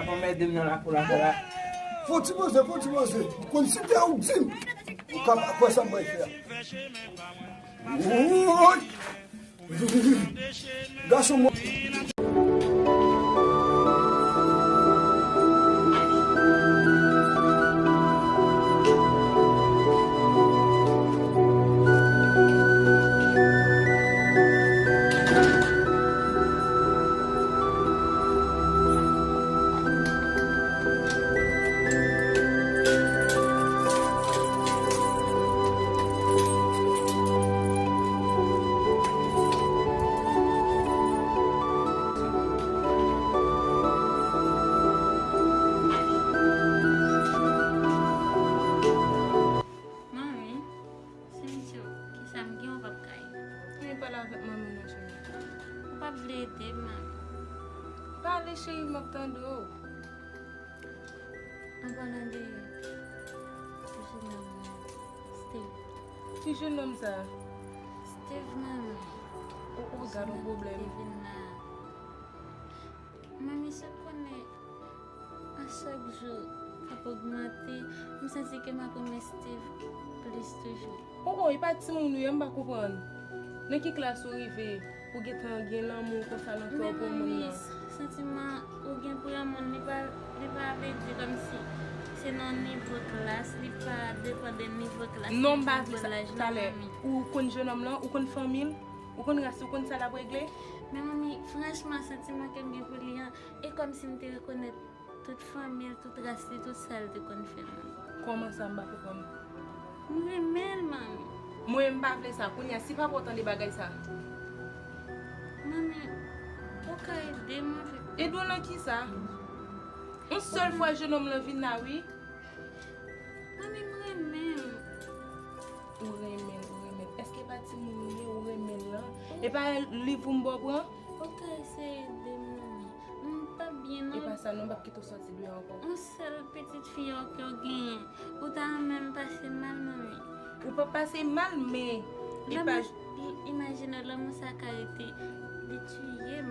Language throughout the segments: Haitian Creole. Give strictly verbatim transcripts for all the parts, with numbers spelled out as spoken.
Anmède m nan lakou lakay la. Fò ti poze, fò ti poze. Ou konn si te ou di m, ou ka pa kwè sa m pral fè a. Woy! Gason mwen. Manmi, si m di w kisa m gen, ou p ap ka ede m. Men pale avèk manmi non, cheri. Ou p ap vle ede m, manmi. Pale, cheri, m ap tande w. An palan de ti jenòm nan, Steve. Ki jenòm sa? Steve, manmi. O, o, gad yon pwoblèm. Steve vin la. Manmi, sa w konnen, a chak jou k ap ogmante, m santi ke m ap renmen Steve plis toujou. O, o, e pa timoun ou ye, m pa konprann. Nan ki klas ou rive pou gentan gen lanmou konsa nan kè w pou yon moun nan? Santiman ou gen pou yon moun, li pa, li pa vle di kòmsi se nan nivo klas, li pa depann de nivo klas, non, m pa vle sa. Talè, ou konn jenòm lan, ou konn fanmi l, ou konn ras li, ou konn sa l ap regle? Men manmi, franchman, santiman ke m gen pou li an, e kòmsi m te rekonèt tout fanmi l, tout ras li, tout sa l te konn fè, manmi. Kòman sa, m pa konprann? M renmen l, manmi. Mwen, m pa vle sa. Kounye a, si papa w tande bagay sa. Manmi, ou ka ede m avèk. Ede w nan kisa? Yon sèl fwa jenòm lan vin la, wi. Manmi, m renmen l. Ou renmen l, ou renmen l. Èske pa timoun ou ye, ou renmen l lan? E pa liv ou m ba w pran? Ou ka eseye ede m, manmi. M pa byen, non. E pa sa, non, m p ap kite w sòti de ankò. Yon sèl pitit fi a ke w genyen. Ou ta renmen m pase mal, manmi. Ou p ap pase mal, men li pa. Lanmou, i-, imajine w, lanmou sa ka rete, li tiye m.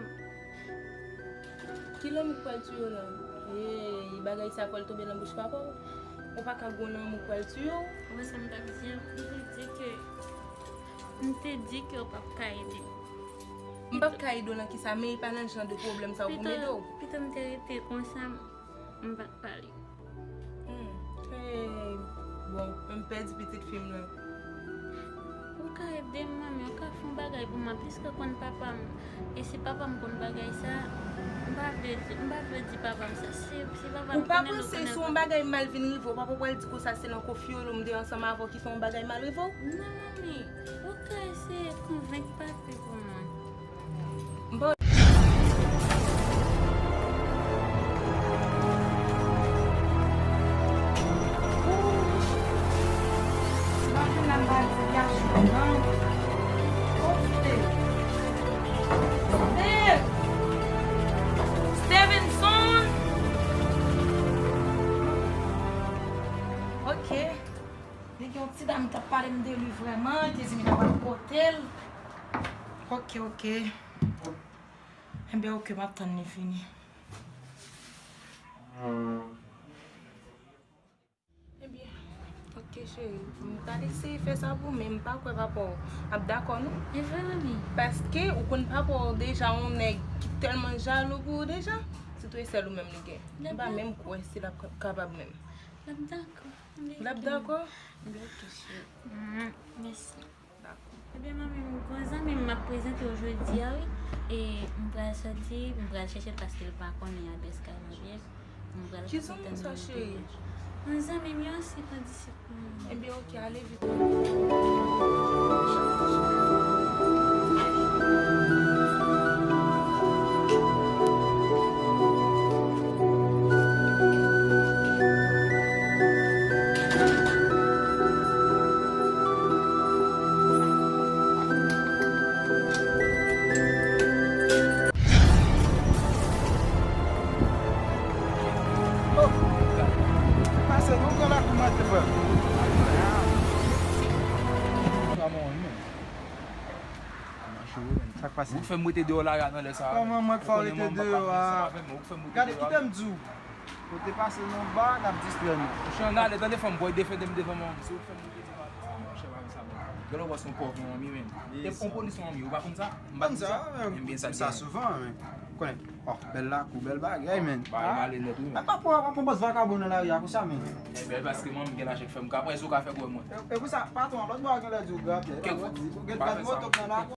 Ki lanmou k pral tiye w lan? Ey, bagay sa pral tonbe nan bouch papa w. Ou pa ka gon lanmou k pral tiye w. Ou wè sa m t ap di an? M te di ke, m te di ke w p ap ka ede m. M p ap ka ede w nan kisa, men e pa nan jan de pwoblèm sa w pou m ede w. Pito, pito m te rete konsa, m pa t pale. Hmm. Hey. Bon, m pèdi pitit fi m lan. Ou ka ede m, manmi, ou ka fè yon bagay pou mwen, piske w konn papa m. E si papa m konn bagay sa, m pa vle di, m pa vle di papa m sa. Si, si papa m konnen l, ou konnen l. Ou pa panse si yon bagay mal vin rive w, papa w pral di konsa se nan konfyolo m te ansanm avè w ki fè yon bagay mal rive w? Non, manmi, ou ka eseye konvenk papi pou mwen. M pa Stevenson! Ok. Li gen yon ti dam ki t ap pale m de li vrèman, li te di m li ta pral pote l. Ok, ok. Enben, ok, m ap tann li vini. Ebyen, ok, cheri, m pral eseye fè sa pou ou, men m pa kwè papa w ap dakò, non. E vre, manmi? Paske ou konn papa w deja yon nèg ki tèlman jalou pou ou deja, sitou e sèl ou menm li gen. M pa menm kwè si l ap kapab menm. L ap dakò. L ap dakò? Ebyen, ok, cheri. Mèsi. Dakò. Ebyen, manmi, m, granzanmi m, m ap prezante w jodi a, wi. E m pral sòti, m pral chèche l paske l pa konnen adrès kay mwen byen. M pral sòti tann li. Ki zanmi sa, cheri? Yon zanmi m, yon sèl kondisip mwen. Ebyen, ok, ale vit. Pase non, pran lakou m antre, frè m. Sa k pase? Ou k fè m rete deyò la, nan lè sa a. Kòman mwen k fè w rete deyò a? Gade, kite m di w. Ou te pase nan ba, n ap distrè nou. Monchè, ann ale, tande fanm, bòy, defende m devan manmi. Si w fè m moute devan manmi, monchè, pa fè sa, menm. Gen lè w wè se yon pòv manmi, menm. E yon polis manmi, ou pa konn sa? M pa konn sa, menm. Menm byen sa, sa souvan, men. Konnen. Oh, bèl lakou, bèl bagay, men. Bagay m ale nèt, wi, men. Apa pou, apa pou bòs vakabon nan lari a konsa, men? E bèl paske manmi gen lajan k fè m ka pran, e sa w ka fè pou mwen. E, e pou sa, patwon, lòt bò a gen lè di w grapyè. Ou gen gad moto k nan lakou.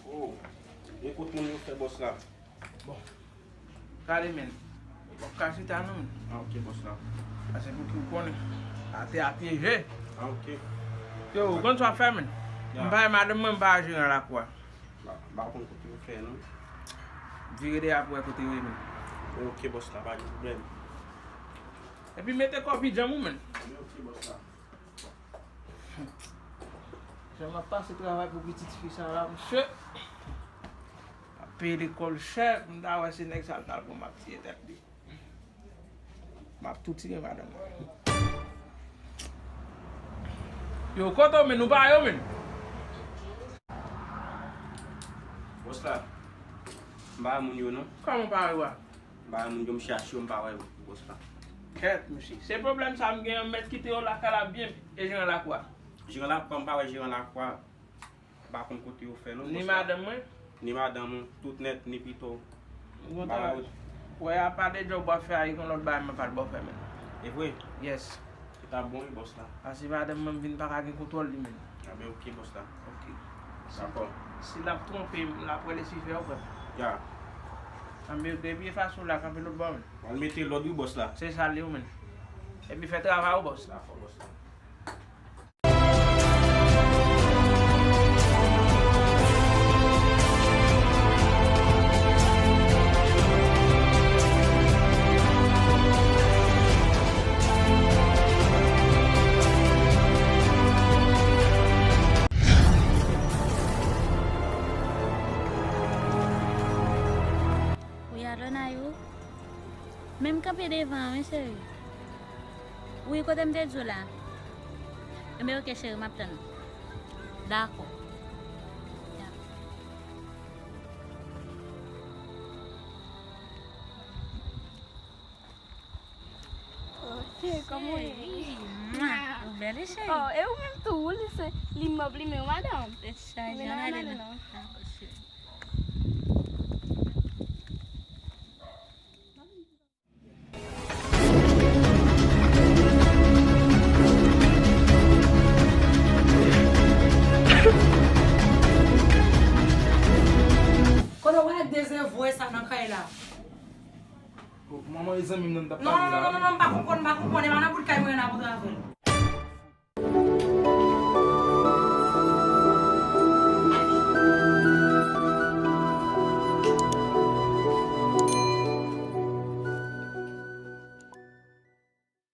Oh, e kot moun yo fè bòs la? Bon. Gade, men. W ap ka chita, non, men. Ah, ok, bòs la. Paske pou ki w konnen. Atè a pyeje. Ah, ok. Yo, ou konn sa w ap fè, men. Ya. M pa wè madanm mwen, m pa wè jeran lakou a. M pa, m pa konn kote yo fè, non. Vire de ap wè kote yo ye, men. Ok, bòs la, pa gen pwoblèm. Epi mete kò pi djanm ou, men. Ok, bòs la. Jan m ap pase travay pou pitit fi sa la, mesye. Ap peye lekòl chè, m ta wè se nèg sa l t al pran, m ap tiye tèt li. M ap tou tiye madanm mwen. Yo, kote w, men, ou pa yo, men. Bòs la, m pa wè moun yo, non. Kòman w pa wè yo a? M pa wè moun yo, m chache yo, m pa wè yo, bòs la. Kèt, mesye. Se pwoblèm sa m gen an, m mèt kite yo lakay la byen, e jeran lakou a? Jeran lakou a, m pa wè jeran lakou a. M pa konn kote yo fè, non, bòs la. Ni madanm mwen? Ni madanm ou, tout nèt, ni pito. Ou kontan? M pa wè yo. Wè, apa de djòb w ap fè a, e konn lòt bagay m ap al ba w fè, men. E vre? Yes. Li t ap bon, wi, bòs la. Paske madanm mwen vin pa ka gen kontwòl li menm. A ben, ok, bòs la. Ok. Dakò. Si l ap twonpe m, l ap wè Lisifè, ou kwè? Ya. Anben, ok, epi efase w la, kanpe lòt bò, men. W al mete lòd, wi, bòs la. Se sa l ye, wi, men. Epi fè travay ou, bòs. Dakò, bòs la. Wi, Adonay, wi. Men m kanpe devan an, wi, cheri. Wi, kote m te di w la? Enben, ok, cheri, m ap tann ou. Dakò. Ya. Ok, kòman w ye? Cheri, mwa, ou bèl, wi, cheri. Oh, e ou menm tou, ou li se, li mòb, li men w, madanm. Tèt chaje, ann ale non. Dakò, cheri. Kote w wè dezevwe sa nan kay la? Oh, manman, e zanmi m nan m t ap pale la. Non, non, non, non, non, m pa konprann, m pa konprann. E pa nan bout kay mwen nan pou travay.